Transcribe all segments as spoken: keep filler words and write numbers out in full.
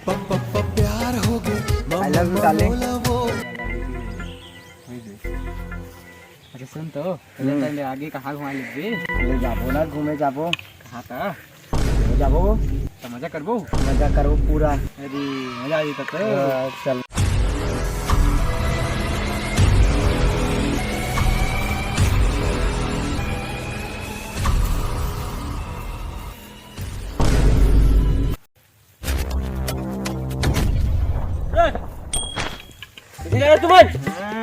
प्यार हो गया। I love you, darling। अच्छा सुन तो, पहले तो आगे कहाँ घुमा लेबे? ले जाबो ना, घूमे जाबो। कहाँ का? घूमे जाबो। तो मजा करबो? मजा करबो पूरा। अरे, मजा आ जाता तो। हाँ, चल। तुमन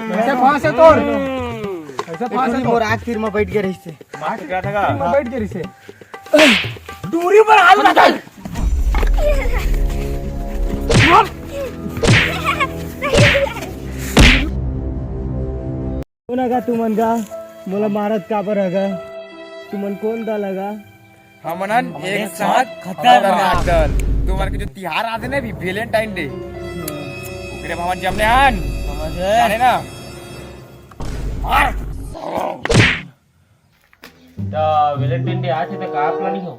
कैसे फांस है तोर? कैसे फांस है तोर? मोर आग तीर में बैठ गए रहिसे। मार क्या था? तीर में बैठ गए रहिसे। दूरी पर हाथ लगा। कौन हगा तुमन गा? मोला मारत काबर हगा? तुमन कौन दल हगा? हमनन एक साथ खतरनाक दल। तुम्हारे के जो तिहार आते ना, अभी Valentine Day, ओकरे में हमन जमने हन। समझे? जाने ना? मार। त Valentine Day आथे त का planning हो?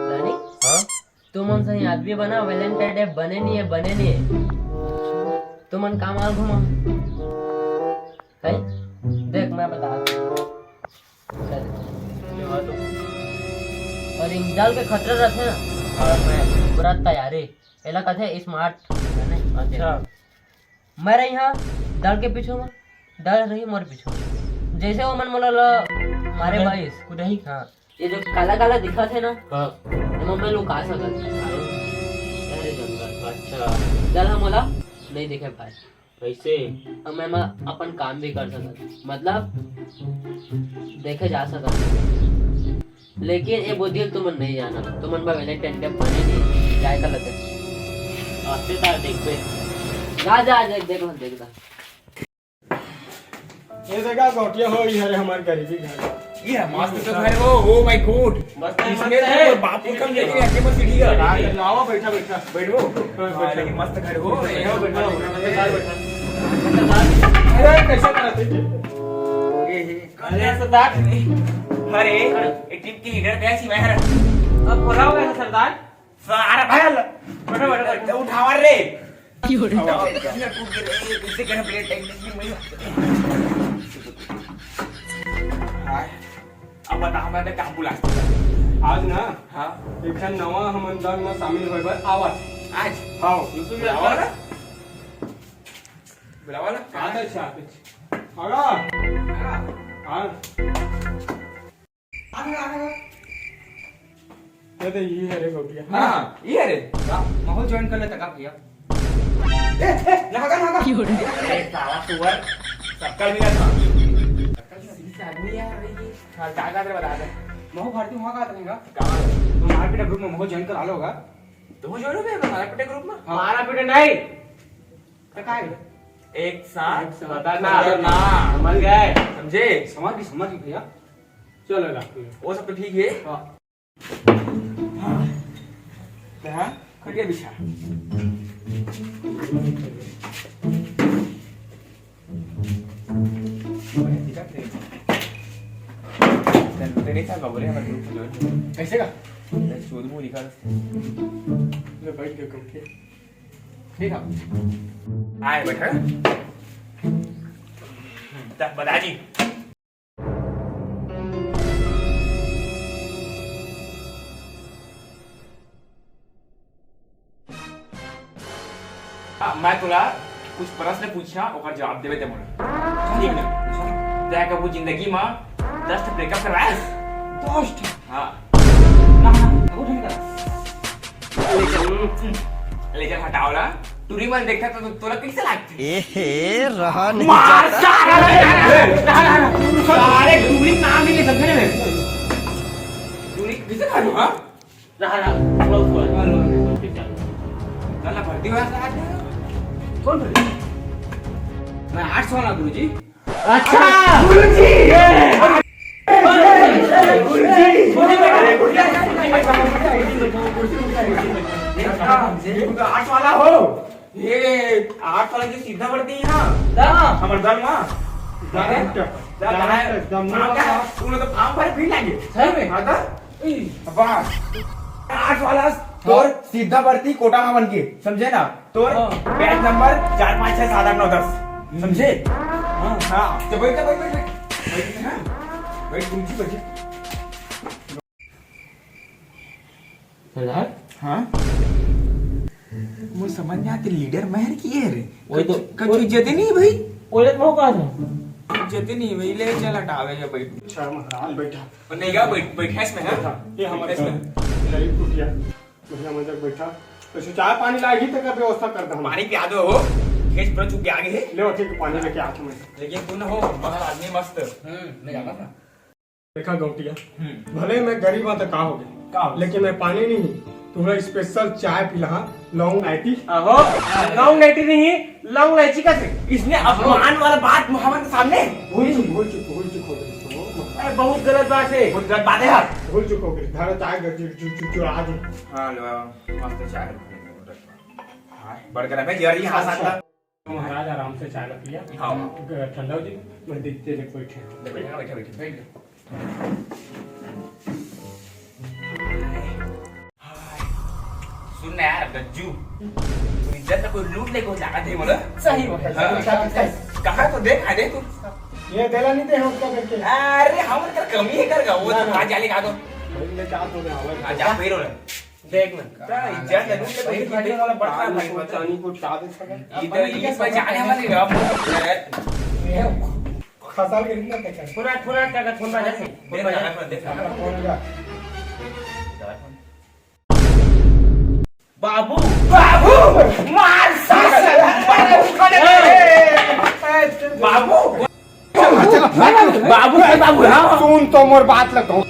Planning? हाँ? तुमन सही आदमी बना, Valentine Day बने नहीं है, बने नहीं है। तुमन का माल घुमा? सही? देख, मैं बता दूं। चल। और इंजल के खतरा रहथे ना, और मैं पूरा तैयारी। एला कथे smart। अच्छा। मैं रही हाँ दल के पीछू में, दल रही मोर पीछू में। जैसे वो मन मोला ला मारे कुदाही? बाईस। कुदाही? हाँ। ये जो काला काला दिखत हे ना, हाँ। एमा मैं लुका सकत हूँ। अरे जंगल। अच्छा। दल हम मोला नहीं देखे पाए। कैसे? अब मैं एमा अपन काम भी कर सकत हूँ। मतलब, देखे जा सकत हूँ। लेकिन ये बुद्धि तुमन नहीं जाना, तुमन बा Valentine Day बने नहीं, जाए का लगे। आते तार देखबे। जा, जा, देख, देख, देख, देख। ये देखा गौटिया हो, ये हरे हमार गरीबी घर। ये मस्त तो घर हो, oh my God। मस्त है, इसमें मस्त तो है। बाप को कम लेके आके मत सीढ़ी का। हाँ, लावा, बैठा, बैठा। बैठो। हाँ, हाँ, बैठा। लेकिन मस्त घर हो। बैठा, बैठा, बैठा, बैठा। अरे, कैसे करते थे? ये, ये। अरे सरदार। अरे, एक टीम के लीडर थे, ऐसी मैं। अब बोला होगा सरदार। सारा भाई हल्ला। बैठो, बैठो, बैठो। उठावा रे। क्यों रे? उठावा, उठावा। इसे कहना पड़ेगा, टेक्निक भी वही। हाँ। अब बता, हमारे काम बुला। आज ना, हाँ। एक ठन नवा हमन दल में शामिल होए बर आवत। आज? हाँ। बिल्कुल बुलावा ना। बुलावा ना। आते छे, आते छे। आगा। हाँ। आगा, आगा। ये तो ये है रे गौटिया। हाँ, ये रे। हाँ, महू join कर लेता का भैया? ए, ए, नहागा, नहागा। अरे, साला सुअर, शक्कल मिला था। शक्कल मिला था। आदमी यार, ये। हाँ, का, का, तेरे बता दे। महू भारती वहाँ का आता रहेगा। कहाँ? तो मारपीट group में महू join करा लो होगा। तो वो join हो गया, मारपीट group में? हाँ। मारपीट नहीं। तो का है? एक साथ एक साथ खतरनाक। खतरनाक। समझ गए? समझे? समझ गई, समझ गई भैया। चलो, रख दो। वो सब तो ठीक है। हाँ। हाँ। तो हाँ, खटिया बिछा। कैसे का? ले, बैठ के कम के। ठीक है। आए, बैठा। तब बता जी। हाँ, मैं तोला कुछ प्रश्न पूछा, ओकर जवाब देवे ते मोला। ठीक ना? तैं कभू जिंदगी मा दस ठो breakup करवायस? दस ठो? हाँ। ना, ना, कभू नहीं करा। ले चल, हटाओ ला। टूरी मन देखता तो तोला कैसे लागथे? एहे, रहा नहीं मार जाता। सारा रे। सारे टूरी नाम नहीं ले सकते ना। टूरी किसे खा लूं, हाँ? रहा, रहा, थोड़ा ऊपर। हाँ, हाँ। चल ना, भर्ती हुआ था आज। कौन भर्ती? मैं आर्ट्स वाला गुरुजी। अच्छा। गुरुजी। गुरुजी। तू तो आर्ट्स वाला हो। ये आर्ट्स वाला जो सीधा भर्ती है ना। हाँ। हमारे दल में। हाँ। हाँ, हाँ। तूने तो form भरे फिर लागे। सही में? हाँ तो। अब्बा, आर्ट्स वाला तोर सीधा भर्ती कोटा में बन के, समझे ना? तोर हाँ। बैच नंबर चार, पाँच, छह, सात, आठ, नौ, दस, समझे? हाँ। हाँ, तो बैठ, बैठ, बैठ, बैठ। बैठ, हाँ। बैठ, तुम जी बैठे। सरदार? हाँ? वो समझ नहीं आते, लीडर महर की है रे। वही तो, कछु, कछु वो इज्जत ही नहीं भाई। वो इज्जत में कहाँ है? इज्जत ही नहीं भाई, ले चल हटावे या बैठ। अच्छा, महाराज बैठा। और नहीं गा, बैठ, बैठ, है इसमें, हाँ? बैठा। ये हमारे इसमें। गरीब कुटिया। बढ़िया मजा बैठा। तो चाय पानी लागी तक व्यवस्था कर दे हम। पानी पिया दो हो। खेत पूरा चुप के आगे है। ले, ठीक, पानी लेके आ तुम्हें। लेकिन तू ना हो, मस्त आदमी, मस्त। हम्म, मैं जाता था। देखा गौटिया, हम्म। भले मैं गरीब हाँ तो का हो गया, का हो? लेकिन मैं पानी नहीं, तुम्हारा स्पेशल चाय पिला, लौंग नाइटी। आहो, लौंग नाइटी नहीं, लौंग लाइची का थे। इसने अपमान वाला बात मोहम्मद के सामने। भूल चुक, भूल चुक, भूल चुक हो गई। अरे बहुत गलत बात है। बहुत गलत बात है यार। भूल चुक हो गई। धारा चाय ग-, जु-, जु-, जु-, चुरा दे। हाँ, लो, मस्त चाय। हाँ, बढ़ गया। मैं यार, ये हंस सकता। महाराज आराम से चाय ला पिया। हाँ। ग-, ठंडा हो जी, मैं देखते थे कोई ठंडा। बैठा, बैठा, बैठा, बैठ जा। सुन ना यार गज्जू, तू इज्जत ना कोई लूट ले को लागत है मोला। सही बात है। हाँ। कहाँ तो देख, आ देख तू। ये देला नहीं दे हम क्या करके। अरे हम कर कमी है कर गा, वो ना, तो ना। आ जाले का दो। भाई मैं चाहता हूँ, आ जा फिर हो। देख ना। का इज्जत है, लूट ले भाई, भाई, वाला बड़का भाई, भाई, बता। चांदी को चाह दे सके। इधर ये पहचाने वाले आप। ये खसाल के नहीं ना पहचान। पूरा, पूरा क्या कर, फोन बजा दे। फोन बजा दे। फोन बजा। बाबू, बाबू, मार साला। बाबू, बाबू। बाबू, बाबू, हाँ। सुन तो मोर बात ल कहूँ।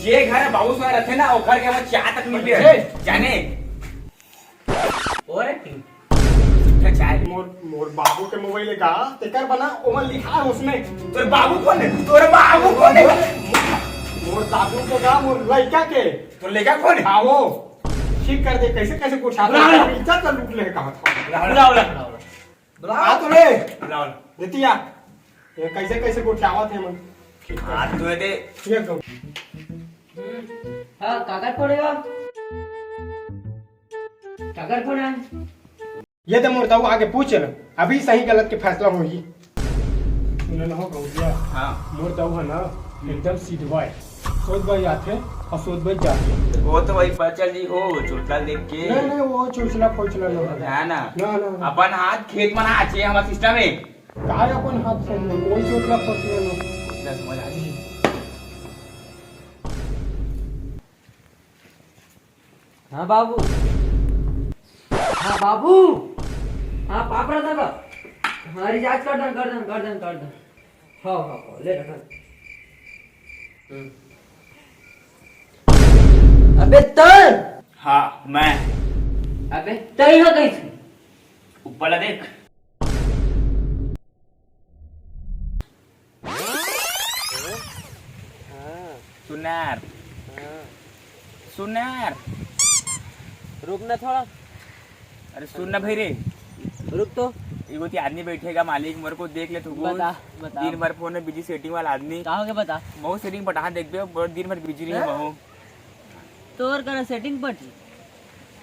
जे घर बाबू सोया रहते ना, वो घर के वो चाय तक मिल गए। जाने। ओए, झूठा चाय। मोर, मोर बाबू के मोबाइल का, तेकर बना, ओमा लिखा है उसमें। तोर बाबू कौन है? तोर बाबू कौन है? मोर दादू के का, मोर लड़का के। तोर लड़का कौन है? हाँ, वो ठीक कर दे, कैसे, कैसे कुछ आता है, इज्जत का लूट ले कहा था। बुलाओ, बुलाओ, बुलाओ। बुलाओ। आ तो रे। बुलाओ। देतिया। ये कैसे, कैसे गोठियावत है मन? हाथ धोए दे। ये कहो। हाँ, काकर फोड़ेगा? काकर फोड़ा है? ये तो मोर दाऊ आगे पूछ ले, अभी सही गलत के फैसला होही। सुने न हो गौरिया। हाँ। मोर दाऊ है ना, एकदम सीधवा है। सोच भाई आथे और सोच भाई जाथे। वो तो वही बचल जी हो, चोटला देख के। नहीं, नहीं, वो चोचला फोचला नहीं है। है ना? ना, ना, ना। अपन हाथ खेत में ना आचे, हमारा सिस्टम है। काय अपन हाथ से नहीं, कोई चोटला फोचला नहीं। इतना समझ आ गई। हाँ बाबू, हाँ बाबू, हाँ पापड़ा दादा, हाँ रिचार्ज कर दन, कर दन, कर दन, कर दन। हाँ, हाँ, हाँ, ले रखा। अबे तर। हाँ, मैं। अबे तई हो गई थी। ऊपर ला देख। सुनार। हाँ। सुनार। रुक ना थोड़ा। अरे सुन ना भाई रे। रुक तो। एगो ती आदमी बैठेगा मालिक, मेरे को देख ले तू। बता, बता। दिन भर फोन में बिजी, सेटिंग वाला आदमी। का हो गया बता। बहुत सेटिंग पटाहा देखबे, बहुत दिन भर बिजी रही हाँ? महू। तोर करा सेटिंग पटी?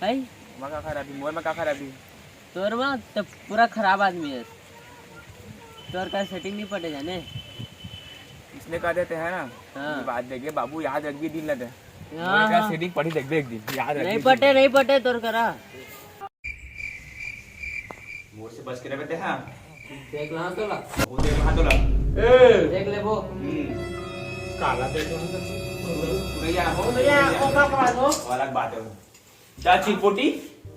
भाई? मैं का खराबी, मोर में का खराबी? तोर में तो पूरा खराब आदमी है। तोर का सेटिंग नहीं पटे जाने। इसने कह देते हैं ना, हाँ। ये बात देखे बाबू, याद रख भी दिन लगे। हाँ, मोर का हाँ। सेटिंग पटी देख, देख दिन, याद रख नहीं भी पटे, दिन। नहीं पटे तोर करा। मोर से बच के रह बेटे, हाँ। देख ला तो ला। वो देख ला तो ला। ए! देख ले वो। हम्म। काला देख ला तो। भैया, हो भैया, भैया। वो का करा दो? वो अलग बात है वो। जा चिरपोटी।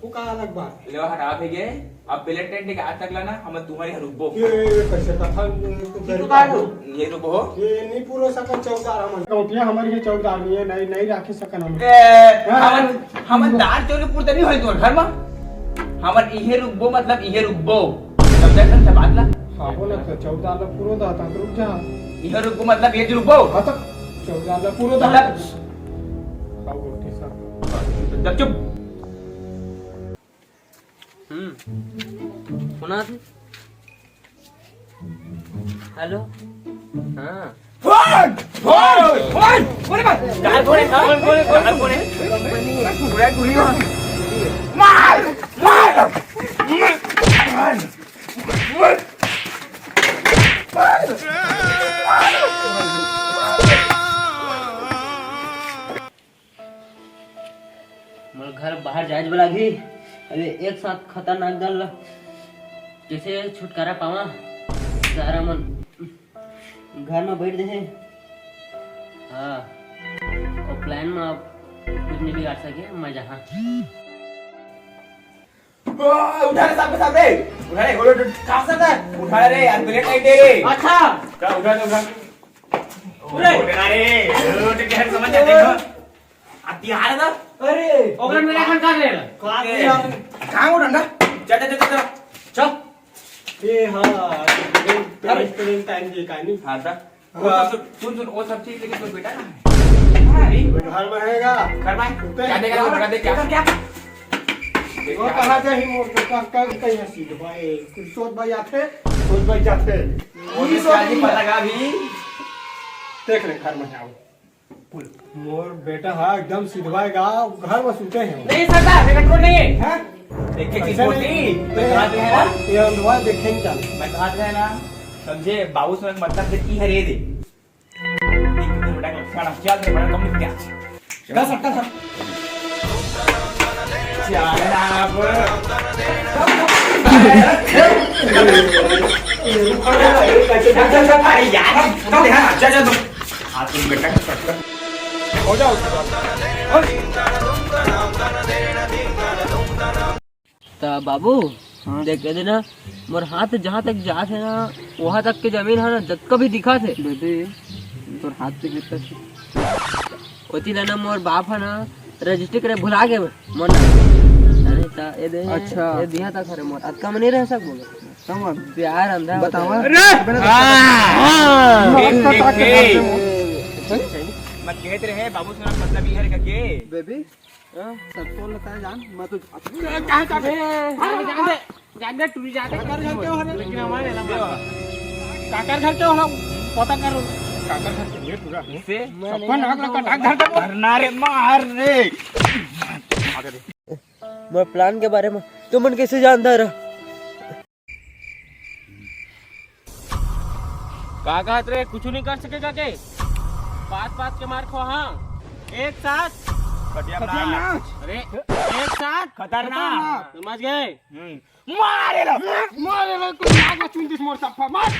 वो का अलग बात? ले हटा भी गए। अब पहले टेंट के आज तक लाना, हम तुम्हारे यहाँ रुकबो। ये, ये कैसे कथा, ये तो ये तो गरीब का आदमी। ये रुको हो। ये नहीं पूरा सकल चौकीदार हमन। गौटिया हमर ये चौकीदार नहीं है, नहीं, नहीं राखे सकन हम। ए, हाँ। हमन, हमन दार चौली पूर्त नहीं होई तोर घर में। हमन इहे रुकबो, मतलब इहे रुकबो। समझा सन से बात ला? हाँ, बोला तो चौकीदार ला पूरा दाता तो रुक जा। इहे रुकबो, मतलब ये रुकबो। हाँ, तो चौकीदार ला पूरा दाता। मतलब हाँ, गौटी साहब। जब चुप। हम्म। सुना थे? हेलो? हाँ। Phone! Phone! Phone! Phone! Phone! कौन है? कौन है? कौन है? पूरा दुनिया। बाहर जाए बर लागही। अबे एक साथ खतरनाक दल ला कैसे छुटकारा पावा? सारा मन घर में बैठ दे हे। हाँ, ऑफलाइन में अब कुछ नहीं बिगाड़ सके, मजा हाँ। ओ, उठा रे, साहब, साहब रे। उठा रे, उठा, उठा, कहाँ से था? उठा रे, यार, ब्रेक नहीं दे रे। अच्छा। चल, उठा, उठा। अरे। उठा रे, उठ के समझ जाते हो। अब बिहार है ना? अरे, ओकरा मेरा खान का ले रहा? कहाँ गया? कहाँ वो डंडा? चल, चल, चल, चल, चल। चल। ए, हाँ, तुरंत, अरे। तुरंत टाइम के कहानी। हाँ, था। हाँ। वो सब, सुन, सुन, वो सब चीज, लेकिन कोई बेटा ना है। अरे। घर में रहेगा। घर में? तो क्या देख रहा है? क्या देख, क्या? क्या? वो कहाँ जाही मोर, तो कहाँ, कहाँ, कहीं हंसी तो भाई, कुछ सोच भाई जाते, सोच भाई जाते। वो ये तो सोच काली नहीं पता है। लगा भी। देख ले, घर में आओ। मोर बेटा हा एकदम सिधवा हे गा, घर में सुते हे। नहीं सरदार, मेरा कोई नहीं है। हाँ? देखे ऐसे चिपोटी, नहीं। तो बात है ना? ये अंधवा देखे नहीं जाने। मैं कहा था ना, समझे, बाबू सोना का मतलब से की हरे दे। देख, देख, बेटा, खड़ा, चल, दे, बड़ा कम क्या? चल, सर, चल, सर। चल, आप। अरे यार, चल, चल, चल, चल। आ, तुम बेटा का चक्कर। हो जाओ। त बाबू, हाँ। देख के देना, मोर हाथ जहाँ तक जात हे ना, वहाँ तक के जमीन हे ना, जतका भी दिखत हे। बेबे, तोर हाथ से गिरता है। ओती ला ना मोर बाप हे ना, रजिस्ट्री करे भुला गे मोर नाम। अरे त ए दे, अच्छा। ए दिहा तक हरे मोर, अतका में नहीं रह सकबो। समझ। प्यार अंधा होता बतावा। है। अरे! हाँ, हाँ। ठीक, ठीक, ठीक। मैं कहत रहे, बाबू सोना मतलब ये है के? बेबी, हाँ? सब तो लगता है जान, मैं तो कहाँ, कहाँ? ए, जान दे, जान दे, टूरी जान दे। काकर घर के हो रे? लेकिन हमारे ना काकर घर के हो ना? पता कर। काकर घर के ये पूरा। से? सबको नाक लगा, काकर घर के। मारना रे, मार रे। मोर प्लान के बारे में तुमन कैसे जानता रहा? का कहत रे, कुछ नहीं कर सकेगा के? पाँच पाँच के मार खो, हाँ। एक साथ। खटिया खटिया नाच। नाच। अरे, एक साथ। खतरनाक। समझ गए? हम्म। मारे ला। मारे ला, कोई नाक में चुन दिस मोर सफा, मार।